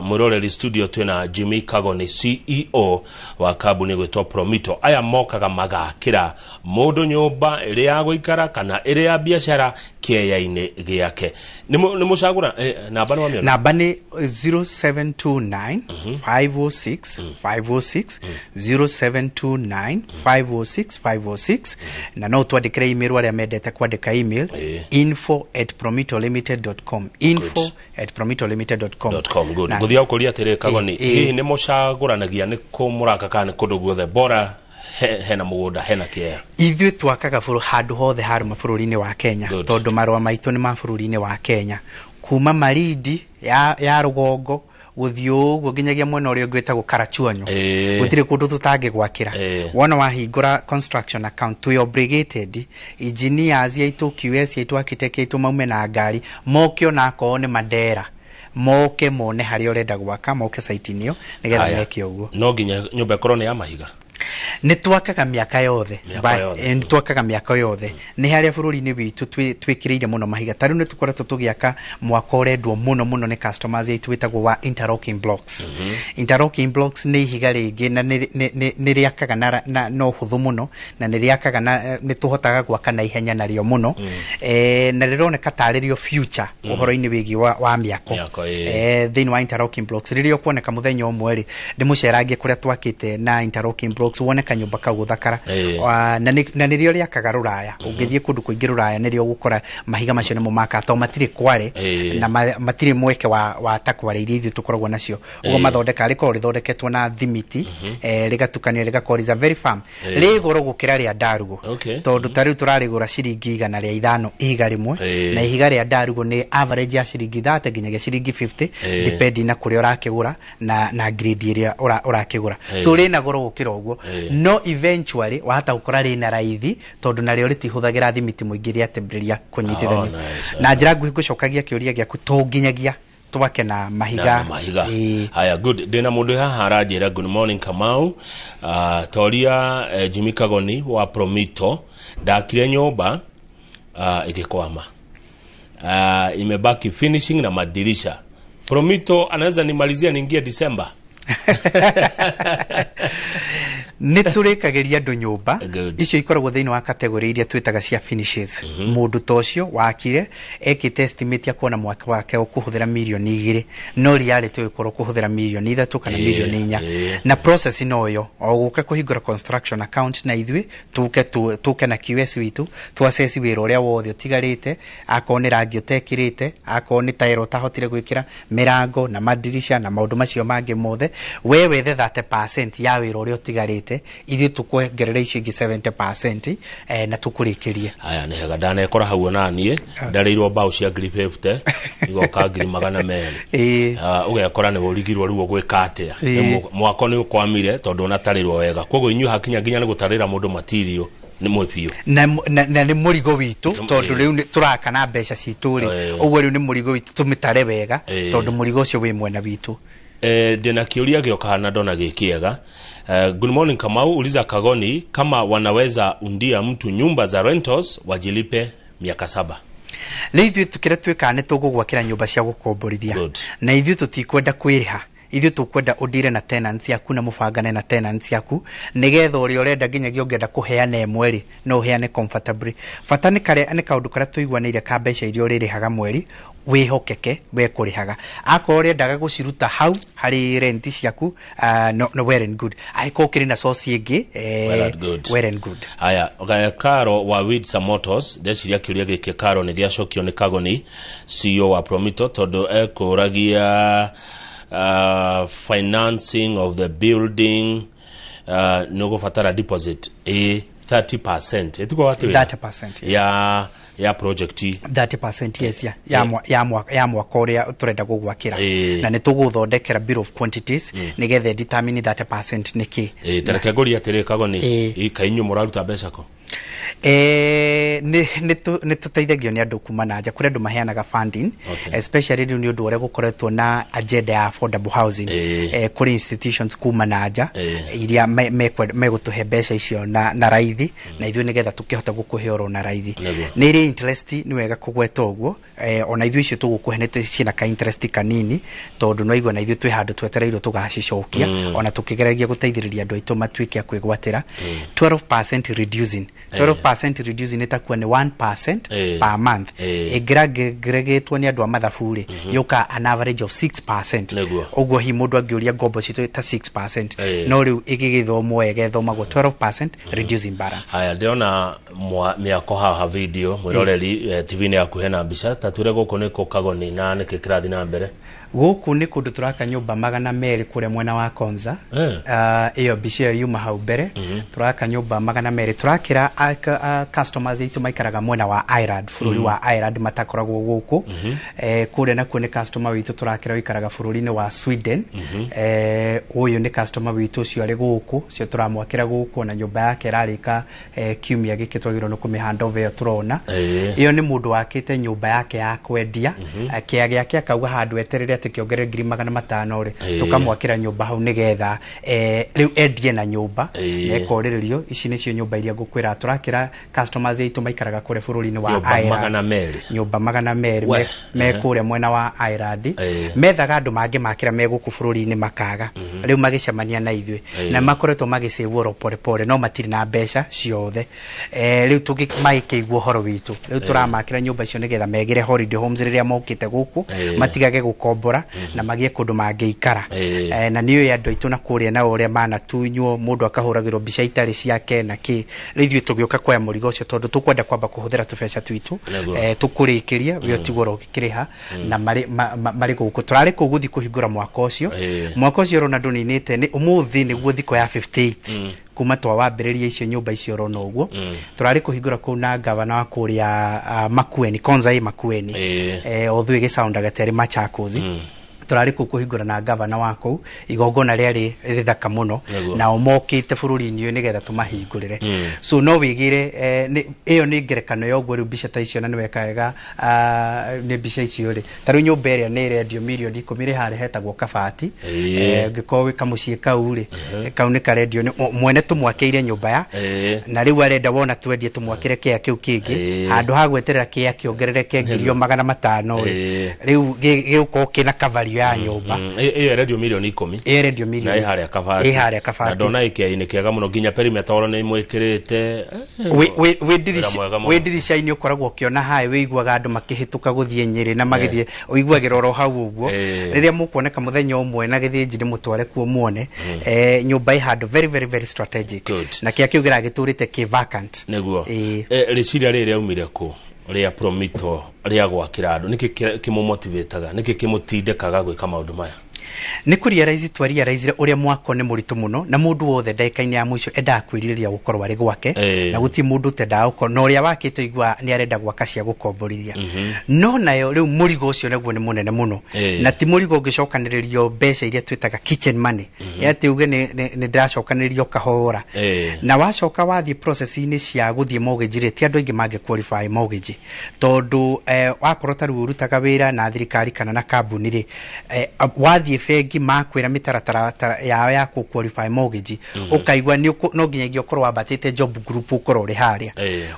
Mwĩroreri, studio twĩna Jimmy Kagoni, CEO wa kambuni ĩgwĩtwo Promito. Aya mokaga magakĩra mũndũ nyũmba ĩrĩ ya gũikara kana ĩrĩ ya biacara kĩeya-inĩ gĩake. Nĩ mũcagũra namba nĩ wamĩona? Namba nĩ 0729 506 506, 0729 506 506. Na no twandĩkĩre email, arĩa mendete kwandĩka email, Ĩĩ. info@promitolimited.com, info@promitolimited.com. Dot com. Good. Na- Ngũthiaga gũkũria atĩrĩ, Kagoni, Ĩĩ, ĩĩ. hihi nĩ mũcagũranagia nĩ kũ mũraka kana nĩ kũndũ guothe bora hena mũgũnda, hena kĩeya? Ithuĩ twakaga handũ hothe harũma bũrũri-inĩ wa Kenya. Good. Tondũ marũa maitũ nĩ ma bũrũri-inĩ wa Kenya, kuma Malindi ya rũgongo gũthiĩ ũguo nginyagia mwena ũrĩa ũngĩ wĩtagwo Karachuonyo. Ĩĩ. Gũtirĩ kũndũ tũtangĩgwakĩra. Ĩĩ. Wona wahingũra construction account, twĩ obligated, engineers aitũ, QS aitũ, architect aitũ maume na ngari moke, ona akorwo nĩ Mandera, moke mone harĩa ũrenda gwaka, moke site-inĩ ĩyo nĩgetha Haya. meke ũguo. No nginya nyũmba ĩkorwo nĩ ya mahiga? Nĩ twakaga mĩaka yothe. Mĩaka yothe. Nĩ twakaga mĩaka yothe. Nĩ harĩa bũrũri-inĩ witũ twĩkĩrĩire mũno mahiga. Ta rĩu nĩ tũkoretwo tũgĩaka mwako ũrendwo mũno mũno nĩ customers aitũ wĩtagwo wa interlocking blocks. Interlocking blocks nĩ ihiga rĩngĩ na nĩ rĩakaga na ũhũthũ mũno, na nĩ rĩakaga na nĩ tũhotaga gwaka na ihenya narĩo mũno. Na rĩroneka tarĩ rĩo future ũhoro-inĩ wĩgiĩ wa mĩako. Mĩako, ĩĩ. Thĩinĩ wa interlocking blocks rĩrĩa ũkuoneka mũthenya ũmwe rĩ, ndĩmũcerangie kũrĩa twakĩte na interlocking blocks, wone kanyũmba kau gũthakara. Na nĩrĩo rĩakaga rũraya. Ũngĩthiĩ kũndũ kũingĩ rũraya nĩrĩo ũgũkora mahiga macio nĩmo makaga, tondũ matirĩ kware na matirĩ mweke wa ta kware iria ithuĩ tũkoragwo nacio. Ũguo mathondekaga, rĩkoragwo rĩthondeketwo na thimiti, rĩgatukanio, rĩgakorwo is a very firm. Rĩ goro gũkĩra rĩa ndarugo. Tondũ ta rĩu tũrarĩgũra ciringi 105 ihiga rĩmwe, na ihiga rĩa ndarugo nĩ average ya ciringi 30 nginyagia ciringi 50, depending na kũrĩa ũrakĩgũra na grade ĩrĩa ũrakĩgũra. So rĩna goro gũkĩra ũguo, no eventually wahota gũkora rĩna raithi, tondũ narĩo rĩtihũthagĩra thimiti mũingĩ rĩatĩmbĩrĩria kũnyitithanio. Oh, nice. Na njĩra nguhĩ ngũcokagia kĩũria gĩaku, to nginyagia twake na mahiga. Na mahiga. Ĩĩ. Haya, good. Ndĩna mũndũ haha aranjĩra, "Good morning Kamau, toria Jimmy Kagoni wa Promito, ndakire nyũmba ĩgĩkwama, imebaki finishing na madirisha. Promito anaweza nimalizia niingie December?" Nĩ tũrĩkagĩria andũ nyũmba. Good. Icio ikoragwo thĩinĩ wa category iria twĩtaga cia finishes. Mũndũ ta ũcio wakire ekĩte estimate ya kuona mwaka wake ũkũhũthĩra 2 mirioni, no reality ũgĩkorwo ũkũhũthĩra 3 mirioni kana 4 mirioni. Na process no yo o gũka kũhingũra construction account na ithuĩ, tũke tũke na QS witũ, twassess wĩra ũrĩa wothe ũtigarĩte, akorwo nĩ rangi ũtekĩrĩte, akorwo nĩ tairo ũtahotire gwĩkĩra, mĩrango na madirisha na maũndũ macio mangĩ mothe. We wethe 30% ya wĩra ũrĩa ũtigarĩte, ithuĩ tũkwengerera icio ingĩ 70%, na tũkũrĩkĩrie. Haya, nĩ hega. Ndanekora hau ona niĩ ndarĩirwo mbaũ cia 50,000 igoka 200,000. Ũgekora nĩ ũrigirwo rĩu ũgwĩka atĩa. Nĩ mwako nĩ ũkwamire tondũ ũnatarĩrwo wega. Koguo inyuĩ hakinya nginya nĩ gũtarĩra mũndũ material nĩ mwĩ biũ. Na nĩ mũrigo witũ, tondũ rĩu tũraka na mbeca citũ rĩ, ũguo rĩu nĩ mũrigo witũ tũmĩtare wega, tondũ mũrigo ũcio wĩ mwena witũ. Ndĩna kĩũria gĩoka na ndona gĩ kĩega. "Good morning Kamau, uliza Kagoni kama wanaweza undia mtu nyumba za rentals wajilipe miaka 7." Rĩu ithuĩ kĩrĩa twĩkaga nĩ tũgũgwakĩra nyũmba cia gũkomborithia. Na ithuĩ tũtikwenda kwĩrĩha, ithuĩ tũkwenda ũndire na tenants yaku na mũbangane na tenants yaku, nĩgetha ũrĩa ũrenda nginyagia ũngĩenda kũheana ĩmwe rĩ, no ũheane comfortably. Bata nĩ karĩa nĩ kaũndũ karĩa tũiguanĩire ka mbeca iria ũrĩrĩhaga mweri, wĩhokeke we kũrĩhaga. Akorwo ũrĩendaga gũciruta hau harĩ rent ciaku, no, well and good. Angĩkorwo ũkĩrĩ na source ĩngĩ, Well and good. Well and good. Haya, Karo wa Windsor Motors, ndeciria kĩũria gĩkĩ Karo nĩ gĩacokio nĩ Kagoni, CEO wa Promito, tondũ ekũragia financing of the building, nĩ ũgũbatara deposit ĩ 30%, ĩtuko atĩ 30%, yes. ya project. 30%, yes, ya mwaka ũrĩa tũrenda gũgwakĩra. Na nĩ tũgũthondekera bill of quantities nĩgetha determine 30% nĩ kĩ. Tareke ngũrie atĩrĩ Kagoni, kaĩ inyuĩ mũraruta mbeca kũ? Nĩ tũteithagio nĩ andũ kuma na nja. Kũrĩ andũ maheanaga funding, especially rĩu nĩ ũndũ ũrĩa gũkoretwo na agenda ya affordable housing. Kũrĩ institutions kuma na nja iria megũtũhe mbeca icio na raithi, na ithuĩ nĩgetha tũkĩhote gũkũhe oro na raithi. Nĩ irĩ interest, nĩ wega kũgweta ũguo. Ona ithuĩ icio tũgũkũhe nĩ ciĩna ka interest kanini, tondũ no igua na ithuĩ twĩ handũ twetereirwo tũgacicokia, ona tũkĩgeragia gũteithĩrĩria andũ aitũ matuĩke a kwĩgwatĩra. 12% reducing, 12% reducing nĩ takuwa nĩ 1% per month. Ĩngĩragĩtwo nĩ andũ a mathabu rĩ, yũka an average of 6%. Ũguo hihi mũndũ angĩũria ngombo citũ ta 6%, no rĩu ĩgĩgĩthomwo wega ĩthomagwo 12% reducing balance. Haya, ndĩrona mĩako haha video mwĩroreri, TV-inĩ yaku hena mbica. Ta twĩre gũkũ nĩ kũ Kagoni, na nĩkĩ kĩrathiĩ na mbere? Gũkũ nĩ kũndũ tũraka nyũmba 200 kũrĩa mwena wa Konza. Ĩyo mbica ĩyo yuma hau mbere. Tũraka nyũmba 200, tũrakĩra customers aitũ maikaraga mwena wa Ireland, bũrũri wa Ireland, matakoragwo gũkũ. Kũrĩa nakuo nĩ customer witũ tũrakĩra ũikaraga bũrũri-inĩ wa Sweden. Ũyũ nĩ customer witũ ũcio arĩ gũkũ, ũcio tũramwakĩra gũkũ, na nyũmba yake ĩrarĩka kiumia gĩkĩ, twagĩrĩirwo nĩ kũmĩ hand over. Ĩyo tũrona, ĩyo nĩ mũndũ wakĩte nyũmba yake ya kwendia, kĩa gĩake, akauga handũ eterere atĩ atĩ kĩongerere 500,000 rĩ, Ĩĩ. tũkamwakĩra nyũmba hau nĩgetha rĩu endie na nyũmba Ĩĩ. na ĩkorĩrĩrio. Ici nĩcio nyũmba iria ngũkwĩra tũrakĩra customers aitũ maikaraga kũrĩa bũrũri-inĩ wa Nyũmba Ireland. 200. Nyũmba 200. We. Me kũrĩa mwena wa Ireland. Methaga andũ mangĩ makĩra me gũkũ bũrũri-inĩ makaga, rĩu magĩcemania na ithuĩ na makoretwo magĩcĩvwo oro pole pole, no matirĩ na mbeca ciothe. Rĩu magĩkĩigua ũhoro witũ, rĩu tũramakĩra nyũmba icio nĩgetha megĩre holiday homes rĩrĩa mokĩte gũkũ, matigage gũkombora na magĩe kũndũ mangĩikara. Na nĩ ũĩ andũ aitũ na kũrĩa nao ũrĩa manatunywo, mũndũ akahũragĩrwo mbica itarĩ ciake na kĩ. Rĩu ithuĩ tũgĩũka kuoya mũrigo ũcio tondũ tũkwenda kwamba kũhũthĩra tũbeca twitũ tũkũrĩkĩrie we ũtigwo oro ũgĩkĩrĩha na marĩ marĩ gũkũ. Tũrarĩ kũu gũthiĩ kũhingũra mwaka ũcio. Mwaka ũcio ũrona ndũninĩte nĩ ũmũthĩ nĩguo thikũ ya 58 kuma twawambĩrĩria icio nyũmba icio ũrona ũguo. Tũrarĩ kũhingũra kũu na gavana wa kũrĩa Makueni, Konza ĩ Makueni, although ĩgĩsoundaga ta ĩrĩ Machakos. Tũrarĩ kũu kũhingũra na gavana wa kũu, igongona rĩarĩ rĩthaka mũno. Nao mokĩte bũrũri-inĩ ũyũ nĩgetha tũmahingũrĩre. So no wĩgĩre ĩyo nĩ ngerekano ya ũguo. Rĩu mbica ta icio na nĩ weka wega, nĩ mbica icio rĩ, ta rĩu nyũmba ĩrĩa nĩ ĩrendio mirioni 10 rĩ harĩa hetagwo Kabati. Ũngĩkorwo wĩ kamũciĩ kau rĩ, kau nĩ karendio nĩ mwene tũmwakĩire nyũmba ya na rĩu arenda wona twendie tũmwakĩre kĩa kĩu kĩngĩ handũ ha gweterera kĩa kĩongerereke 500,000 rĩ, rĩu gĩgũkorwo kĩna kabario ya nyũmba. Ĩyo ĩrendio mirioni 10. Ĩrendio Na mirioni ĩ harĩa Kabati. Ĩ harĩa Na Kabati. ndona ĩkĩa-inĩ kĩega mũno, nginya perimeter oro nĩ imwĩkĩrĩte. Wĩ Wĩra mwega mũno. wĩ ndirica-inĩ ũkoragwo ũkĩona haĩ, wĩiguaga andũ makĩhĩtũka gũthiĩ Nyĩrĩ na magĩthiĩ, ũiguagĩra oro hau ũguo. Rĩrĩa mũkuoneka mũthenya ũmwe na gĩthĩnji nĩ mũtware kuo muone nyũmba ĩ handũ very very very strategic. Na kĩa kĩu kĩragĩtũrĩte kĩ vacant. Nĩguo. Ĩĩ. Rĩciria rĩrĩ rĩaumire kũ rĩa Promito rĩa gwakĩra andũ? Nĩkĩ kĩmũmotivataga, nĩkĩ kĩmũtindĩkaga gwĩka maũndũ maya? Nĩ kũrealize twarealizire ũrĩa mwako nĩ mũritũ mũno, na mũndũ wothe ndagĩka-inĩ ya mũico endaga kwĩrirĩria gũkorwo arĩ gwake. Na gũtirĩ mũndũ ũtendaga gũkorwo na ũrĩa wakĩte igua nĩ arenda gwaka cia gũkomborithia, no nayo rĩu mũrigo ũcio naguo nĩ mũnene mũno. Na ti mũrigo ũngĩcokanĩrĩrio mbeca iria twĩtaga kitchen money, atĩ uge nĩ ndĩracokanĩrĩrio kahora. Na wacoka wathiĩ process-inĩ cia gũthiĩ mortgage rĩ, ti andũ aingĩ mangĩ qualify mortgage, tondũ wakorwo ta rĩu ũrutaga wĩra na thirikari kana na kambuni rĩ, wathiĩ bengi makwĩra mĩtaratara yao ya kũ qualify mortgage, ũkaigua no nginyagia ũkorwo wambatĩte job group, ũkorwo ũrĩ harĩa.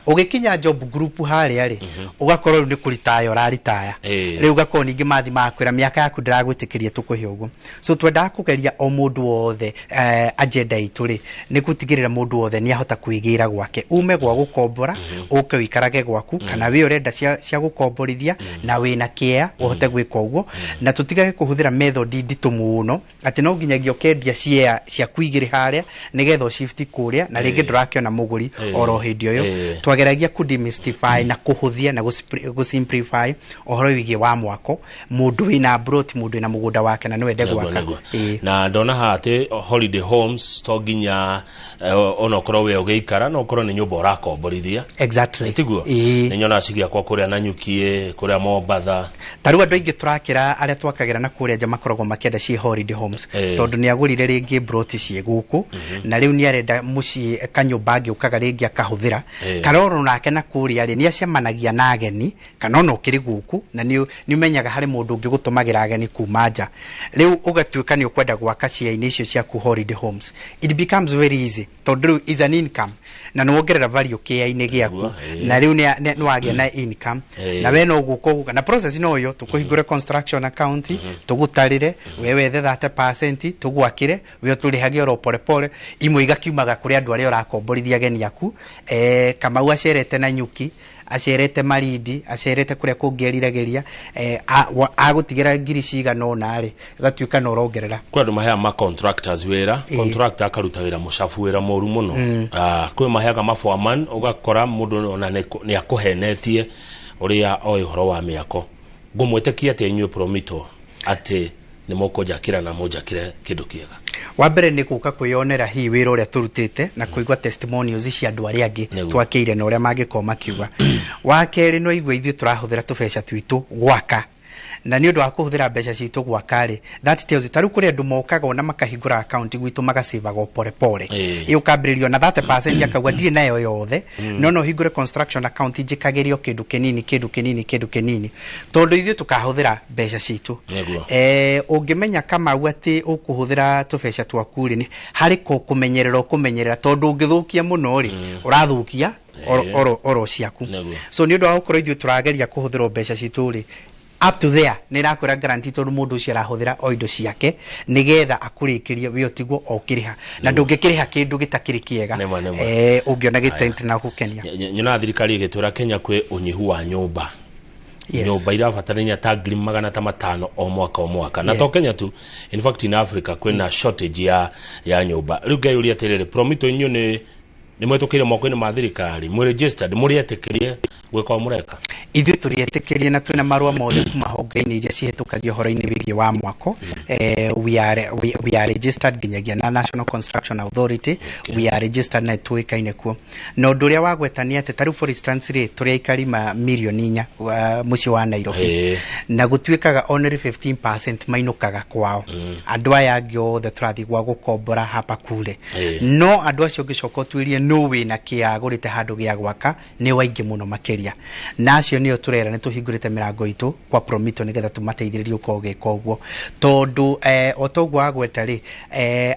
Ũgĩkinya job group harĩa rĩ, ũgakorwo rĩu nĩ kũritaya ũraritaya. Rĩu ũgakorwo ningĩ mathi makwĩra mĩaka yaku ndĩragwĩtĩkĩria tũkũhe ũguo. So twendaga kũgeria o mũndũ wothe, agenda itũ rĩ nĩ gũtigĩrĩra mũndũ wothe nĩ ahota kwĩgĩra gwake, ume gwa gũkombora ũke ũikarage gwaku, kana wĩ ũrenda cia gũkomborithia na wĩna kĩa ũhote gwĩka ũguo, na tũtigage kũhũthĩra method nditũ mũno atĩ no nginyagia ũkendia share ciaku igĩrĩ harĩa nĩgetha ũshift kũrĩa, na rĩngĩ ndũrakĩona mũgũri oro hĩndĩ ũyũ. Twageragia kũ demystify na kũhũthia na gũ simplify ũhoro wĩgiĩ wa mwako, mũndũ wĩna plot, mũndũ wĩna mũgũnda wake na no ende gwaka. Na ndona haha atĩ holiday homes to nginya onokorwo we ũgĩikara, no ũkorwo nĩ nyũmba ũrakomborithia. Tiguo? Ĩĩ. Nĩ nyonaga cigĩakwo kũrĩa Nanyuki, kũrĩa Mombatha. Ta rĩu andũ aingĩ tũrakĩra arĩa twakagĩra na kũrĩa nja makoragwo makĩenda ciĩ holiday homes, tondũ nĩ agũrire rĩngĩ broti ciĩ gũkũ na rĩu nĩ arenda mũciĩ kanyũmba angĩũkaga rĩngĩ akahũthĩra, kana oro nake na kũrĩa rĩ nĩ acemanagia na ageni, kana ona ũkĩrĩ gũkũ na nĩ ũmenyaga harĩ mũndũ ũngĩ gũtũmagĩra ageni kuma nja. Rĩu ũgatuĩka nĩ ũkwenda gwaka cia-inĩ icio ciaku holiday homes, it becomes very easy, tondũ rĩu is an income na nĩ wongerera value kĩa-inĩ gĩaku. Na rĩu nĩ wagĩa na income. Na we no gũka ũguka na process no yo tũkũhingũre construction account, tũgũtarĩre we wethe 30%, tũgwakĩre, we ũtũrĩhage oro pole pole, imwe igakiumaga kũrĩ andũ arĩa ũrakomborithia ageni aku. Kamau acerete na nyuki, acerete Malindi, acerete kũrĩa kũngĩ eriragĩria, agũtigĩra ngiri cigana ũna rĩ, ĩgatuĩka na ũrongerera. Kwĩ andũ maheaga ma contractors wĩra. Contractor akaruta wĩra mũcabu, wĩra mũru mũno. Kwĩ maheaga maforeman, ũgakora mũndũ ona nĩ akũhenetie ũrĩa oĩ ũhoro wa mĩako. Ngũmwĩtĩkia atĩ inyuĩ Promito atĩ nĩ mũkũnjakĩra na mũnjakĩre kĩndũ kĩega? Wa mbere nĩ gũka kwĩyonera hihi wĩra ũrĩa tũrutĩte na kũigua testimonials cia andũ arĩa angĩ twakĩire na ũrĩa mangĩkorwo makiuga. Wa kerĩ no igue ithuĩ tũrahũthĩra tũbeca twitũ gwaka. Na nĩ ũndũ wa kũhũthĩra mbeca citũ gwaka rĩ, that tells you, ta rĩu kũrĩ andũ mokaga ona makahingũra account gwitũ magacivaga o pore pore. Ĩ ũkambĩrĩrio na 30%, akauga ndirĩ nayo yothe, no hingũre construction account, njĩkagĩrio kĩndũ kĩnini, kĩndũ kĩnini, kĩndũ kĩnini, tondũ ithuĩ tũkahũthĩra mbeca citũ. Ũngĩmenya Kamau atĩ ũkũhũthĩra tũbeca twaku rĩ, nĩ harĩ kũmenyerera ũkũmenyerera, tondũ ũngĩthũkia mũno rĩ, ũrathũkia oro ciaku. So nĩ ũndũ wa gũkorwo ithuĩ tũrageria kũhũthĩra mbeca citũ rĩ, up to there nĩ ĩrakwĩra guarantee, tondũ mũndũ ũcio arahũthĩra o indo ciake nĩgetha akũrĩkĩrie, we ũtigwo o ũkĩrĩha, na ndũngĩkĩrĩha kĩndũ gĩtakĩrĩ kĩega. Nĩma, nĩma. Ũngĩona gĩtenti na gũkenia. Nyonaga thirikari ĩgĩtwĩra Kenya kwĩ ũnyihu wa nyũmba. Nyũmba irabatarania ta 500,000 o mwaka o mwaka, na to Kenya tu, in fact in Africa kwĩna shortage ya nyũmba. Rĩu ngeyũria atĩrĩrĩ, Promito inyuĩ nĩ mwĩtũkĩire moko-inĩ ma thirikari, mwĩ registered, mũrĩ etĩkĩrie gwĩka o mũreka? Ithuĩ tũrĩetĩkĩrie na twĩna marũa mothe kuma honge-inĩ iria cihĩtũkagia ũhoro-inĩ wĩgiĩ wa mwako. We are registered nginyagia na National Construction Authority. We are registered na tũĩkaine kuo. Na ũndũ ũrĩa wagweta nĩ atĩ tarĩu for instance rĩ, tũrĩ aikari ma 4 milioni mũciĩ wa Nairobi, na gũtuĩkaga only 15% mainũkaga kwao. Andũ aya angĩ othe tũrathiĩ gwa gũkombora hapa kule. No andũ acio ũngĩcoka ũtuĩrie no wĩna kĩagũrĩte handũ gĩa gwaka nĩ waingĩ mũno makĩria, na acio nĩo tũrera nĩ tũhingũrĩte mĩrango itũ kwa Promito nĩgetha tũmateithĩrĩrie ũkorwo ũgĩka ũguo, tondũ o toguo wagweta rĩ,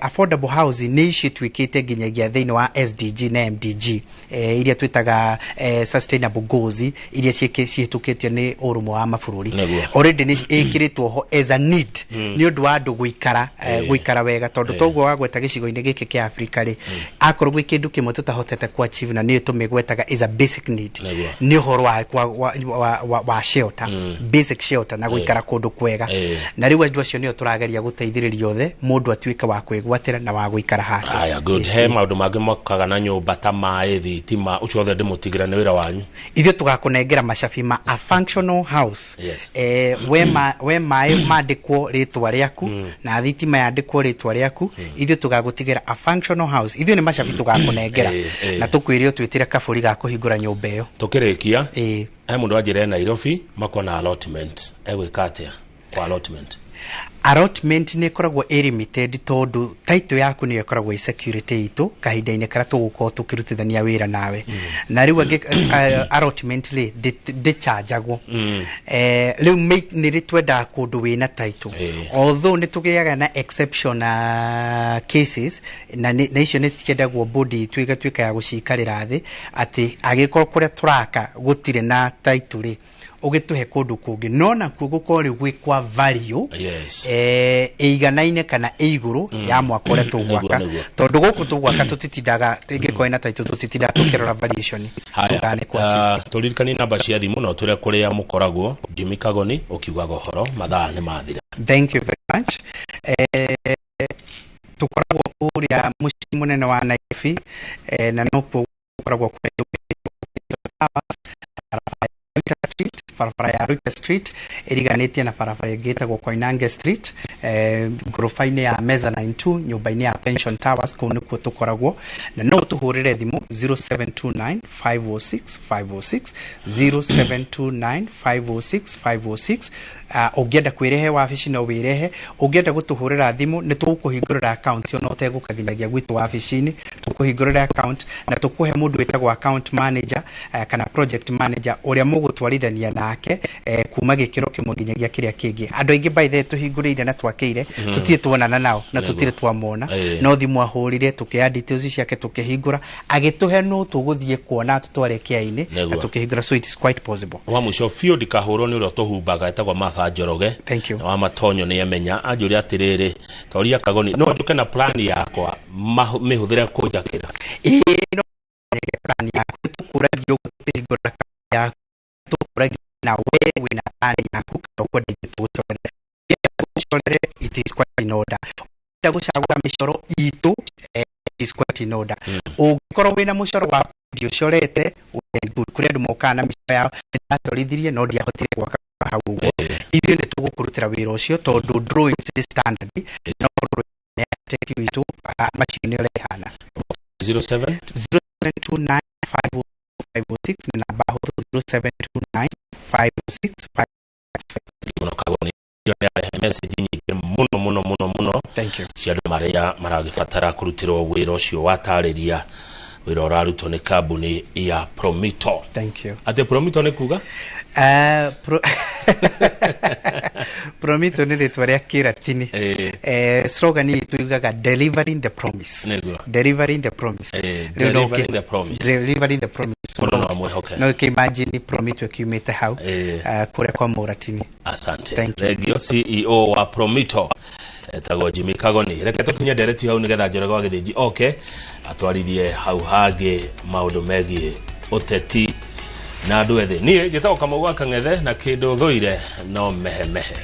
affordable housing nĩ icio ituĩkĩte nginyagia thĩinĩ wa SDG na MDG, iria twĩtaga sustainable goals, iria cihĩtũkĩtio nĩ ũrũmwe wa mabũrũri. Already nĩ ĩkĩrĩtwo ho as a need nĩ ũndũ wa andũ gũikara gũikara wega, tondũ toguo wagweta gĩcigo-inĩ gĩkĩ kĩa Afrika rĩ, akorwo gwĩ kĩndũ kĩmwe tũtahotete ku achieve na nĩyo tũmĩgwetaga is a basic need, nĩ ũhoro wa shelter, basic shelter, na gũikara kũndũ kwega. Na rĩu andũ acio nĩo tũrageria gũteithĩrĩria othe, mũndũ atuĩke wa kwĩgwatĩra na wa gũikara hake. Aya, good. He maũndũ mangĩ mokaga na nyũmba ta maĩ, thitima, ũcio othe ndĩmũtigĩra nĩ wĩra wanyu. Ithuĩ tũgakũnengera macabi ma a functional house. We maĩ mandĩkwo rĩtwa rĩaku na thitima yandĩkwo rĩtwa rĩaku, ithuĩ tũgagũtigĩra a functional house. Ithuĩ nĩ macabi tũgakũnengera na tũkwĩre ũtwĩtĩre kabũri ga kũhingũra nyũmba ĩyo. Tũkĩrĩkia, he mũndũ wanjĩra e Nairobi makona allotment, egwĩka atĩa kwa allotment? Allotment nĩ ĩkoragwo ĩ limited, tondũ title yaku nĩyo ĩkoragwo ĩ security itũ kahinda-inĩ karĩa tũgũkorwo tũkĩrutithania wĩra nawe. Na rĩu angĩ allotment rĩ, ndĩchanjagwo. Rĩu nĩ rĩ twendaga kũndũ wĩna title, although nĩ tũgĩaga na exception cases, na icio nĩ ciendagwo bodi itũ ĩgatuĩka ya gũcikarĩra thĩ, atĩ angĩkorwo kũrĩa tũraka gũtirĩ na title rĩ, ũgĩtũhe kũndũ kũngĩ, no nakuo gũkorwo rĩu gwĩ kwa value ĩiganaine kana ĩ igũrũ ya mwaka ũrĩa tũgwaka. Tondũ gũkũ tũgwaka tũtitindaga, ĩngĩkorwo ĩna title tũtitindaga tũkĩrora valuation. Haya. Tũgaga nĩ kwa Tũririkanie namba cia thimũ na ũtwĩre kũrĩa mũkoragwo. Jimmy Kagoni, ũkiugaga ũhoro mathaa nĩ mathira. Thank you very much. Tũkoragwo kũrĩa mũciĩ mũnene wa Nairobi, na nokuo gũkoragwo kũrĩa barabara ya Reuter Street, barabara ya Reuter Street ĩriganĩtie na barabara ĩngĩ ĩtagwo Koinange Street, ngoroba-inĩ ya Mezzanine 2, nyũmba-inĩ ya Pension Towers, kũu nĩkuo tũkoragwo. Na no tũhũrĩre thimũ 0729 506 506, 0729 506 506. Ũngĩenda kwĩrehe wabici no wĩrehe, ũngĩenda gũtũhũrĩra thimũ nĩ tũgũkũhingũrĩra account ona ũtegũka nginyagia gwitũ wabici-inĩ. Tũkũhingũrĩra account na tũkũhe mũndũ wĩtagwo account manager, kana project manager, ũrĩa mũgũtwarithania nake kuma gĩkĩro kĩmwe nginyagia kĩrĩa kĩngĩ. Andũ aingĩ by the way tũhingũrĩire na twakĩire tũtirĩ tuonana nao na tũtirĩ twamona, no thimũ ahũrire, tũkĩoya details ciake, tũkĩhingũra, agĩtũhe no tũgũthiĩ kuona tũtware kĩa-inĩ na tũkĩhingũra. So it is quite possible. Wa mũico biũ, ndikahũrwo nĩ ũrĩa ũtũhumbaga, etagwo Martha Njoroge. Thank you. Na wa matonyo nĩ amenya anjũria atĩrĩrĩ, toria Kagoni, no njũke na plan yakwa mĩhũthĩre kũnjakĩra? Ĩĩ, no plan yaku, tũkũragia ũguo tũkĩhingũra yaku, tũkũragia na we wĩna plan yaku kana ũkwenda ithuĩ tũgũcorere. Tũgũcorere, it is quite in order. Ũngĩenda gũcagũra mĩcoro itũ, it is quite in order. Ũngĩkorwo wĩna mũcoro waku ndiũcorete, well and good. Kũrĩ andũ mokaga na mĩcoro yao, nĩndacorithirie no ndiahotire gwaka hau ũguo. Ithuĩ nĩ tũgũkũrutĩra wĩra ũcio, tondũ drawings nĩ standard, no nĩ architect witũ, machine ũrĩa ĩhana. 07 0729 506 nĩ namba hũthũ, 0729 506. Mũno. Mũno Kagoni nĩ arehe message nyingĩ mũno mũno mũno mũno. Thank you. Cia andũ marĩa maragĩbatara kũrutĩrwo wĩra ũcio watarĩria wĩra ũrarutwo nĩ kambuni ya Promito. Thank you. Atĩ Promito nĩ kuga? Promito nĩ rĩtwa rĩa kĩratini. Slogan itũ yugaga "Delivering the promise." Delivering the promise. Rĩu no Delivering the promise. Delivering the promise. Mũndũ no amwĩhoke. No ũkĩ-imagine Promito ĩkiumĩte hau, kũrĩa kwa mũratini. Asante. Thank you. Thengio CEO wa Promito etagwo Jimmy Kagoni. Reke tũkinye ndereti hau nĩgetha Njoroge wa Gĩthĩnji oke atwarithie hau hangĩ maũndũ megiĩ ũteti na andũ ethĩ. Niĩ njĩtagwo Kamau wa Kang'ethe na kĩndũ thũire no mehemehe.